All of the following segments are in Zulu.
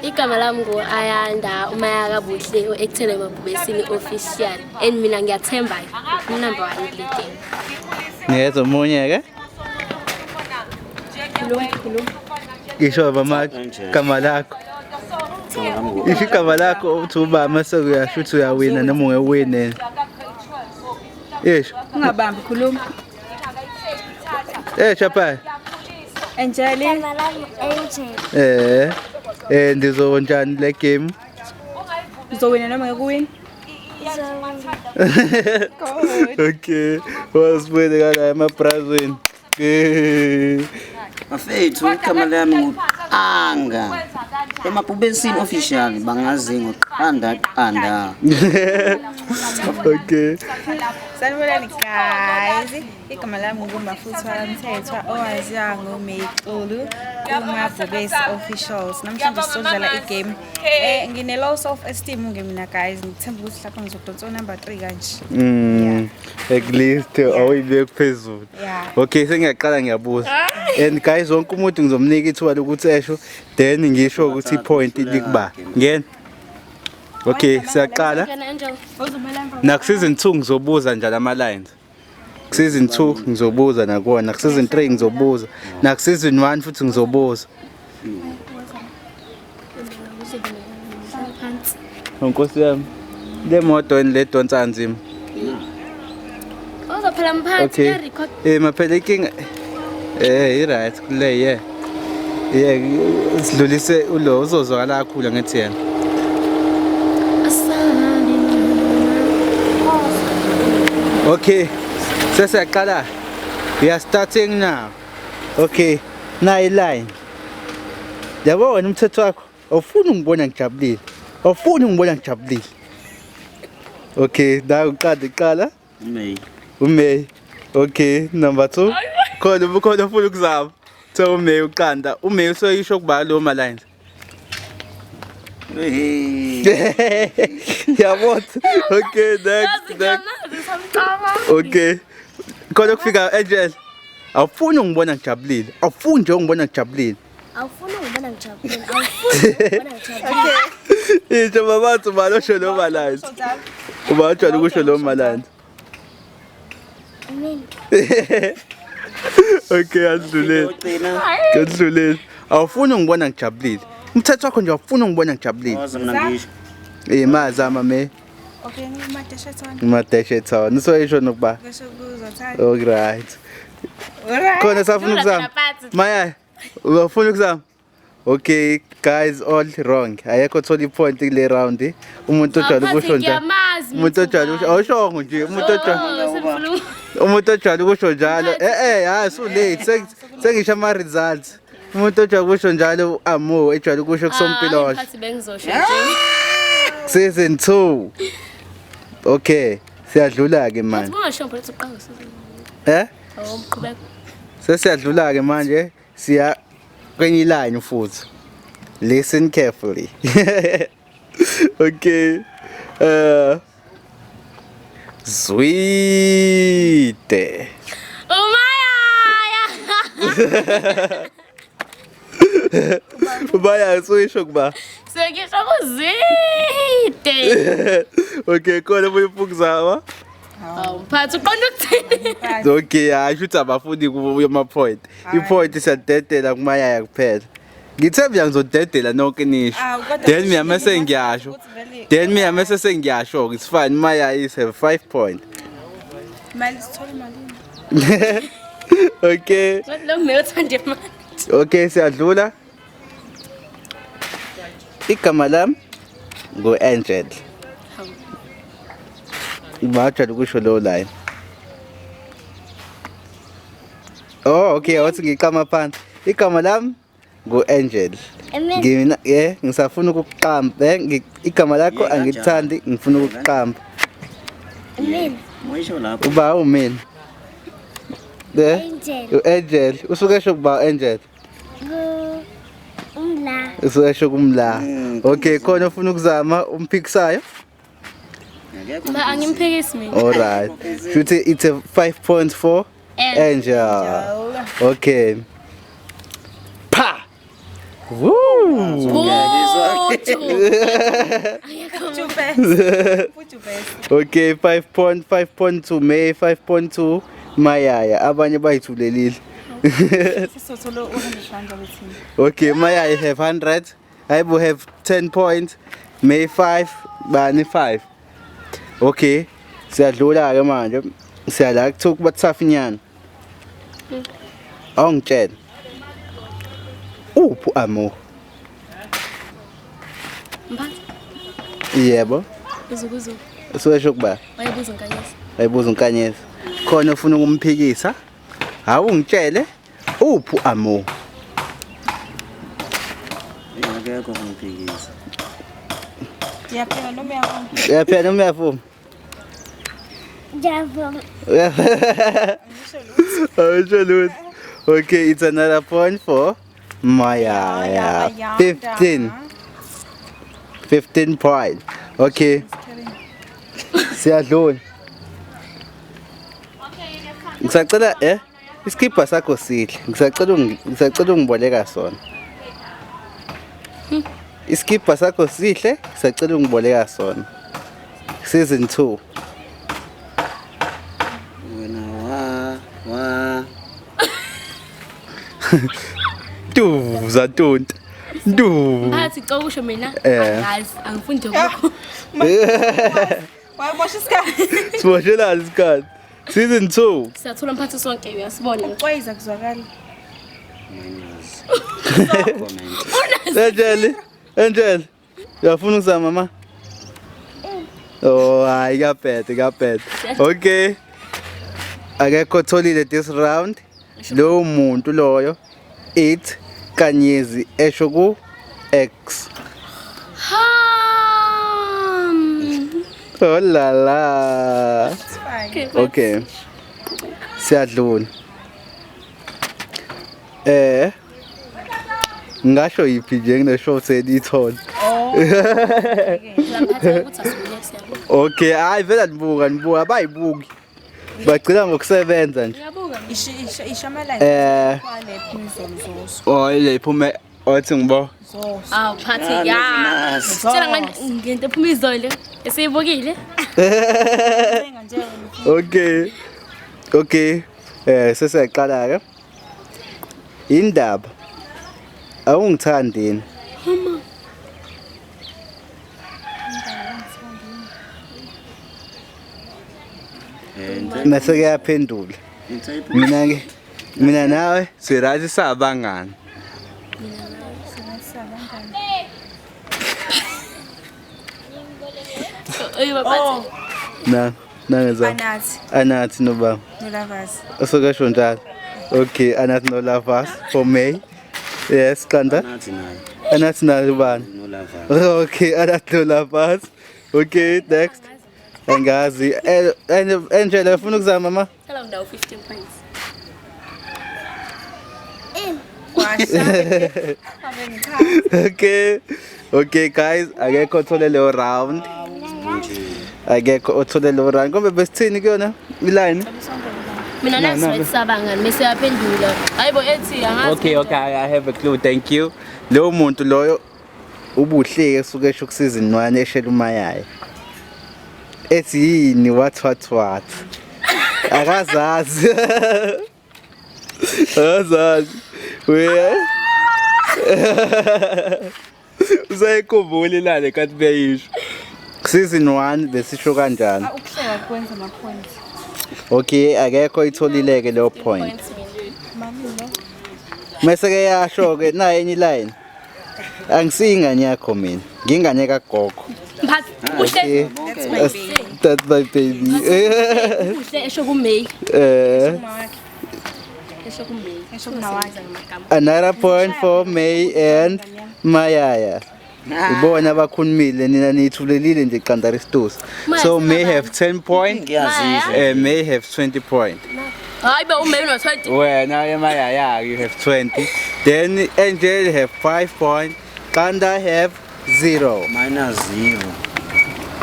Igama lami ngu-Ayanda uMaya kaBuhle u-Ekuthele Mabhubesini official and mina ngiyathemba number 1 kule game. Nikeza omunye ke. Isho mama igama lakho. Isho igama lakho uthi uba mase uyasho ukuthi uyawina noma ungewine. Isho. Ungabambi khuluma. Eh chapa. Angeli. Igama lami Angel. Eh. Eh ndizonjani le game? Uzowina noma ngeke uwine? Okay. Wasibuyele kala emabrazweni. Eh. Bafethu igama lami nguQanga. Emabhubesini official bangazi ngoqanda qanda. Okay. Sanibonani guys. Igama lami nguMafuthwa Mthethwa owaziwa ngoMayxulu kuMabhubesi officials. Namhlanje sizodlala igame. Ngine low self esteem nge mina guys. Ngithemba ukuthi lapha ngizodonsa number 3 kanje. At least awuyibeke phezulu. Yeah. Okay, sengiyaqala ngiyabuza. And guys wonke umuntu ngizomnika ithuba lokuthi esho then ngisho ukuthi ipoint likuba. Ngena. Okay, siyaqala. Ngena Angel. Na season 2 ngizobuza njalo ama lines. Season 2 ngizobuza nakuwona, season 3 ngizobuza, na season 1 futhi ngizobuza. Nkosi yami. Le moto le donsa nzima. Uzophela mphathi Okay. ya record. Eh maphela inkinga eh i right kule yeah. Yeah sidlulise ulo uzozwakala kakhulu ngithi yena. Asabi. Okay. Sesiyaqala. We are starting now. Okay. Nayi line. Yabo wena umthetho wakho awufuni ungibona ngijabulile. Awufuni ungibona ngijabulile. Okay, la uqala iqala. May. uMay. Okay, number 2. Khona ubukhona ufuna ukuzama. So uMay uqanda. uMay usoyisho kuba lo ma lines. Hey. Yabo. Okay, next, next. Okay. Khona kufika Angel. Awufuni ungibona ngijabulile. Awufuni nje ungibona ngijabulile. Awufuni ungibona ngijabulile. Awufuni ungibona ngijabulile. Isho babathi ubani osho lo ma lines. Uba ujwayele ukusho lo ma lines. Mina. Okay, adlulele. Ugcina. Adlulele. Awufuni ungibona ngijabulile. Umthetho wakho nje awufuni ungibona ngijabulile. Waza mina ngisho. Eh mazama me Okay, ngumadeshethona. umadeshethona. Usoyisho nokuba. Ngisho kuzothanda. Alright. Alright. Khona safuna ukuzama. Maya, uyafuna ukuzama? Okay, guys, all wrong. Ayekho thola ipoint kule round. Umuntu ojwayele ukusho njalo. Umuntu ojwayele ukusho awushongo nje umuntu ojwayele umuntu ojwayele ukusho njalo. Eh eh hayi so late. Sengisho ama results. Umuntu ojwayele ukusho njalo amo ejwayele ukusho kusompilosho. Mphathi bengizosho nje. Season 2. Okay, siyadlula ke manje. Ungasho phela uqala season. Eh? Oh, qhubeka. Sesiyadlula ke manje siya kwenye line futhi. Listen carefully. Okay. Zwide. Umayaya. Ubaya usuyisho kuba. Sengisho kuzide. Okay, khona omunye ufuna Awu mphathi uqonda ukuthini? Okay, hayi shuthi abafundi kubuya ama point. I-point siyadedela kumayaya kuphela. Ngithe mina ngizodedela nonke nisho. Awu, kodwa Then mina mase ngiyasho. ukuthi vele- Then mina mase sengiyasho it's fine Maya is have 5 point. Mali sithole malini? Okay. Ngathi lo mme uthanda imali. Okay, siyadlula. Igama lami ngu-Angel. Bajwayele ukusho lowo line. Oh, okay, awuthi ngiqama phansi. Igama lami ngu-Angel. Amen. Ngina eh ngisafuna ukuqamba eh igama lakho Yeah, kanjani? angilithandi ngifuna ukuqamba. Amen. Mwisho lapho. Uba umini? Eh? Angel. U-Angel. Usuke esho kuba Angel. Ku umla. Usuke esho kumla. Mm, Okay, khona ufuna ukuzama umphikisayo? Akekho Ma angimphikisi mina. All right. Shuthi it's a 5.4 Angel. Okay. Pa. Woo! Ngiyakizwa. Uju. Akekho. Put your best. Okay, 5.5.2 May 5.2 Mayaya. Abanye bayithulelile. Sisothola u-100 rand abethini. Okay, Mayaya have 100. I will have 10 points. May 5, bani 5. Okay. Siyadlula ke manje. Siyala kuthiwa kuba tough nyana. Awungitshela. Uphi amo? Mphathi. Yebo. Uzukuzu. Usesho kuba Wayebuza uNkanyezi. ayibuza uNkanyezi. Khona ufuna ukumphikisa? Hawu ngitshele. Uphi amo? Akekho ongiphikisa. Ngiyaphila noma uyavuma? Uyaphela noma uyavuma? Ngiyavuma. Awusho lutho. Okay, it's another point for Maya. Ayanda. 15. 15 point. Okay, siyadlula. Ngisacela iskipa sakho sihle. Ngisacela ungiboleka sona. Iskipa sakho sihle, ngisacela ungiboleka sona. Season 2. Wena wa wa Tuza tunta. Tu. Mphathi cela usho mina. Angazi, angifundi lokho. Wayemosha isikhathi. Siboshelana isikhathi. Season 2. Siyathola mphathi sonke uyasibona. Ucwayiza kuzwakala. minus. Comment. Angel, Angel. Uyafuna ukuzama mama? Oh, hayi kuyabheda, kuyabheda. Okay. Akekho otholile this round. Lowo muntu loyo it Kanyezi esho ku X. Ham. Oh la la. It's fine. Okay. Siyadlula. Ngasho yiphi nje ngine short edithola. Oh. Mphathi ukuthi asibuye siyabona. Okay, hayi vele nibuka nibuka abayibuki. Bagcina ngokusebenza nje. Uyabuka. Isho ama-lines kwale phumizolo zoso. Oh ile iphume othi ngibo. Zoso. Awu mphathi ya. Minus. Tshela ngento ephuma izolo esiyibukile. Ncenga nje wena. Okay. Okay. Sesiyaqala ke. Indaba. Awungithandini. Mase kuyaphendula. Mina ke mina nawe sirathi sabangani. Oyi baphathi. Na nangeza. Anathi Anathi nobaba. noLavas. Usukasho njalo. Okay, Anathi no Lavas for May. Yes, Kanda. Nathi naye. Anathi naye ubani? No lava. Okay, Anathi no Lavas. Okay, next. Angazi. Angela ufuna ukuzama mama? Cela undawo 15 points. Kwasha. Ave ngichaza. Okay. Okay guys, akekho othole leyo round. Akekho othole leyo round. Kumbe besithini kuyona iline? Mina Na, na, nathi sabangani mase yaphendula. Hayibo ethi angazi. Okay, I have a clue. Thank you. Lowo muntu loyo ubuhle esuke esho season 1 eshela umayaya. Ethi yini what what what. Akazazi. Akazazi. We. Usayikhumbula lale kanti beyisho. Season 1 besisho kanjani? Ukuhleka kwenza ama-points. Okay, akekho itholileke leyo point. Points mina. Mami lo. Mase ke yasho ke naye enye line. Angisiyingane yakho mina, ngingane kagogo. Mphathi uhle Okay. That's my baby. That's my baby. uhle esho kuMay. Uma wakhe. Esho kuMay. Esho kumawakhe. Another point for May and Mayaya. Ibona abakhulumile nina nithulelile nje qandaristus. So May have 10 point, Ngiyazizwa. May have 20 point. Hayi bo uMay uno 20. Wena Mayaya you have 20. Then Angel have 5 point, Kanda have 0. Minus 0.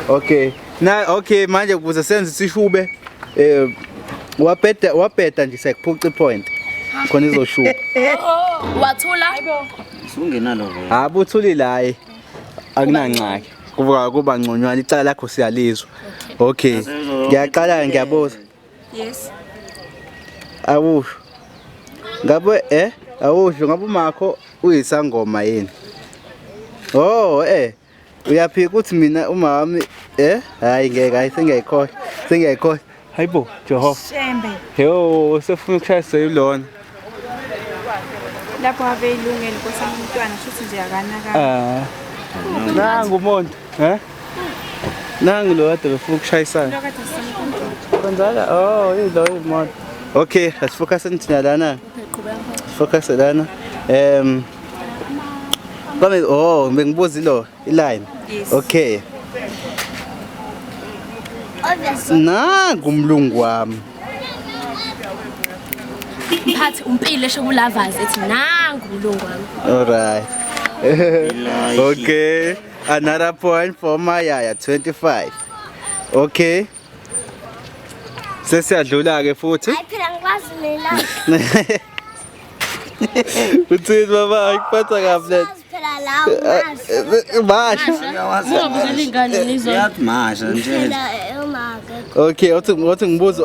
Okay. Na okay manje ukuze senze sishube wabheda nje sekuphuca ipoint. Khona izoshuba. Wathula. Sungenalo vele. Hayi buthulile hayi. Akunangxaki. Kuba ngconywana icala lakho siyalizwa. Okay. Ngiyaqala ngiyabuza. Yes. Awusho. Ngabe awusho ngabe umakho uyisangoma yini? Oh uyaphika ukuthi mina uma wami hayi ngeke hayi sengiyayikhohlwa. Sengiyayikhohlwa. Hayibo Jehova. Shembe. Yo sefuna ukushaya seyilona. Lapho ave ilungelo nkosami umntwana shuthi nje akanaka. Nangu umuntu, Nangu lo kade befuna ukushayisana. Kwenzala? Oh, yilo imoto. Okay, let's focus on thina lana. Focus lana. Kwame oh bengibuza ilo iline. Yes. Okay. Nangu umlungu wami. Mphathi umpilo esho kulavazi ethi nangu umlungu wami. All right. Okay. Another point for Mayaya 25. Okay. Sesiyadlula ke futhi. Hayi phela ngikwazi mina. Uthini baba ikuphatha kabi le. Phela la umazi. Basho. Ungabukeli ingane nizona. Uyathi masha nje. Phela umaka. Okay, othi ngibuza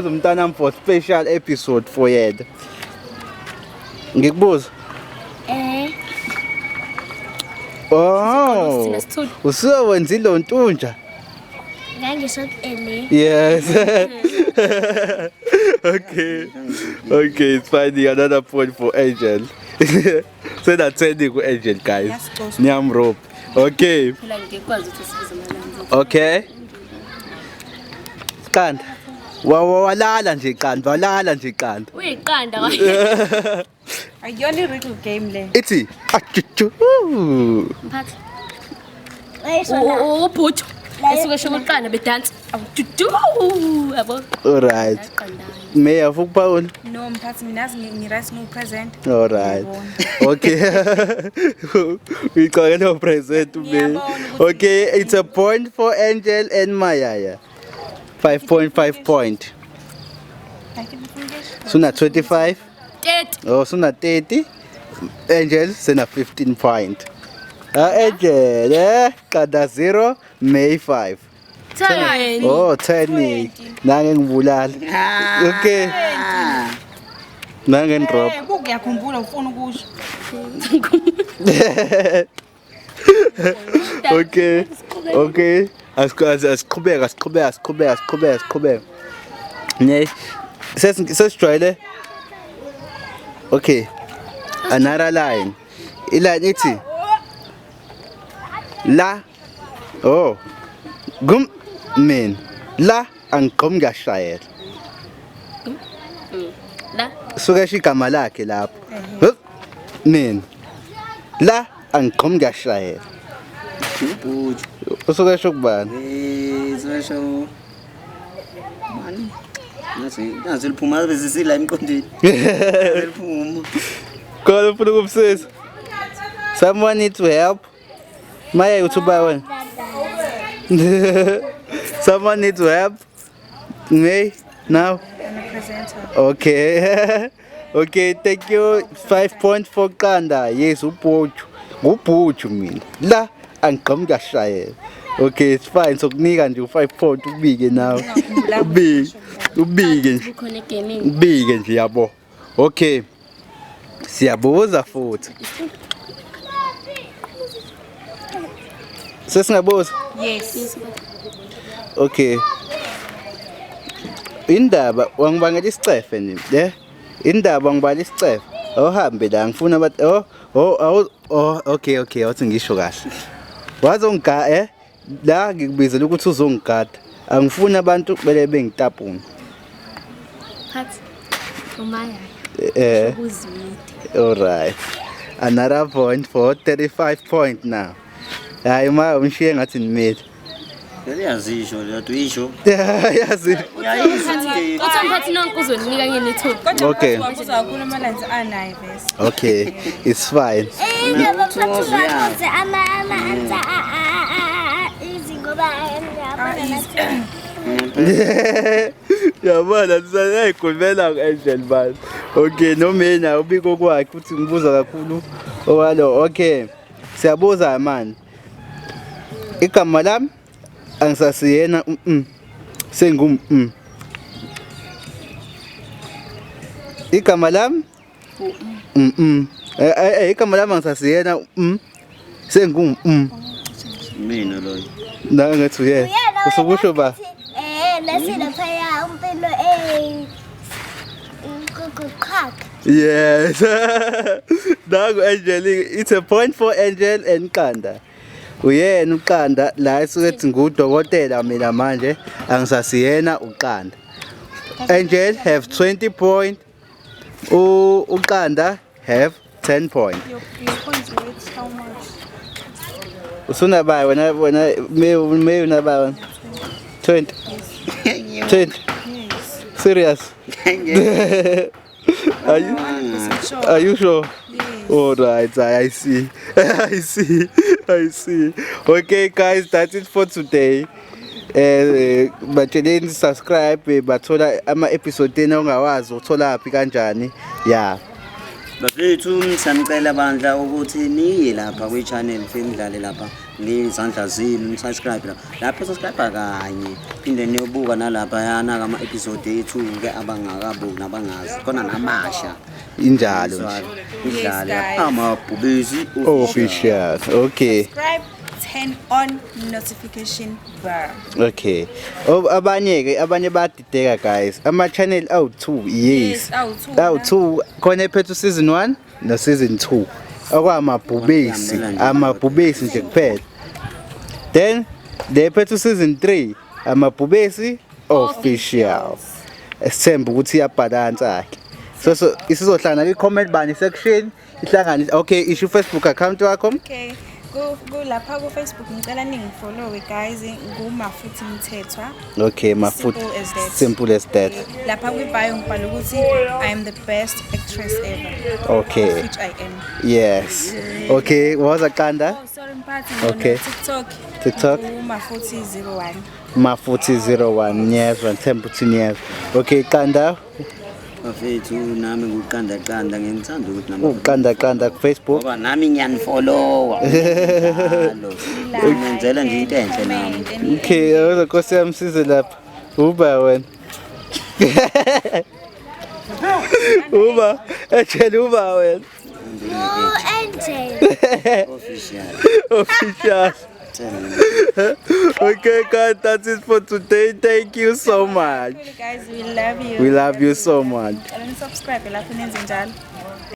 umntana for special episode for yena. Ngikubuza. Oh. Usuwenza ilontunja. Ngangisho ele. Yes. Okay. Okay, it's finding another point for Angel. So that's ending ku Angel guys. Niyamrope. Okay. Phela ngikwazi ukuthi sibize amanzi. Okay. Qanda. Walala nje iqanda, walala nje iqanda. Uyiqanda kwaye. Ayiyona i-riddle game le. Ithi achuchu. Mphathi. Ubhuthu. Esuke esho uqanda bedansa. Awududu. Yabo. All right. Mayor Paul. No mphathi mina azi ngi-right ngiwu-present. All right. Okay. We call it present to me. Okay, it's a point for Angel and Mayaya. 5.5 point. Suna 25. 30. Oh, suna 30. Angel sena 15 point. Angel, kada 0, May 5. 10. Oh, 10. Nange ngibulala. Okay. Nange drop. Ngiyakhumbula ufuna ukusho. Okay. Okay. Asiqhubeka. Ne. Sesijwayele. Okay. Another line. Iline ithi la oh gum min la angigqom ngiyashayela. La suke esho igama lakhe lapho. Min la angigqom ngiyashayela. Usuke esho kubani? Sesho mani. Nazi liphuma bese sila emqondweni. Liphuma. Khona ufuna ukumsiza. Someone needs to help. Maya uthi uba wena. Someone needs to help. Me now. I'm a presenter. Okay. Okay, thank you. 5.4 qanda. Yes, ubhuju. Ngubhuju mina. La angigqom ngiyashayela. Okay, it's fine. So kunika nje u5 point ubike now. Ubike nje. Ukhona egaming. Ubike nje yabo. Okay. Siyabuza futhi. Sesingabuza? Yes. Okay. Indaba wangibangela isicefe nje, ne? Indaba ngibala isicefe. Awuhambe la ngifuna abantu oh okay okay awuthi ngisho kahle. Wazongiga la ngikubizela ukuthi uzongigada. Angifuni abantu bele bengitapuna. Phathi. Umaya. All right. Another point for 35 point now. Hayi ma umshiye ngathi nimile. Liyazisho leyo isho. Yazi. Uthi mphathi nonke uzonika ngene ithuba. Okay. Wabuza kakhulu ama-lines anayo vese. Okay, it's fine. Yabona sisayikhulumela ku-Angel man. Okay, nomina ubiko kwakhe uthi ngibuza kakhulu owalo. Okay. Siyabuza manje. Igama lami angisasiyena sengum. Igama lami igama lami angisasiyena sengum. Mina loyo. Na ngathi uyena. Usukusho ba? Nasilaphaya umpilo qhaq. Yes. Nangu Angel, it's a point for Angel and Qanda. Uyena uQanda la esuke ethi ngudokotela mina manje angisasiyena uQanda. Angel have 20 point. uQanda have 10 point. Your points worth how much? Usunabayi wena me unabayi 20. 20. Yes. Serious? Are you sure? Yes. All right, I see. I see. I see. Okay guys, that's it for today. Batsheleni subscribe bathola ama episode enu ongawazi uthola phi kanjani. Yeah. Bafethu siyanicela bandla ukuthi niye lapha kwi-channel nidlale lapha ngezandla zenu nisubscribe lapha. Lapho subscribe kanye phinde niyobuka nalapha yana ama episode ethu ke abangakabuki nabangazi khona namasha. Injalo nje. Idlale Yes, amabhubesi Official. Okay. Subscribe, turn on notification bell. Okay. Abanye ke abanye badideka guys. Ama channel awu2. Yes. Yes, awu-two. Awu2 khona ephethe season 1 no season 2. Okwamabhubesi, amabhubesi nje kuphela. Then le phethe season 3 amabhubesi official. Sithemba ukuthi iyabalansa ke. So isizohlangana kwi comment bani section ihlangane. Okay, isho Facebook account wakho. Okay. Go lapha ku Facebook ngicela ningifollow guys nguMafuthi Mthethwa. Okay, Mafuthi. Simple as that. Simple as that. Lapha kwi bio ngibhala ukuthi I am the best actress ever. Okay. Which I am. Yes. Okay, waza Qanda. Oh, sorry mphathi. Okay. TikTok. TikTok. Mafuthi 01. Mafuthi 01. Ngiyezwa ngithemba ukuthi ngiyezwa. Okay, Qanda. Bafethu nami nguqanda qanda ngithanda ukuthi nami Uqanda qanda ku Facebook. ngoba nami ngiyanifollowa. Njalo. Ngenzela nje into enhle nami. Okay, awuze Nkosi yami size lapha. Uba wena. Uba, ejele uba wena. Angel. Official. Official. Okay guys, that's it for today. Thank you so much. Guys, we love you. We love you so much. And subscribe lapho nenze njalo.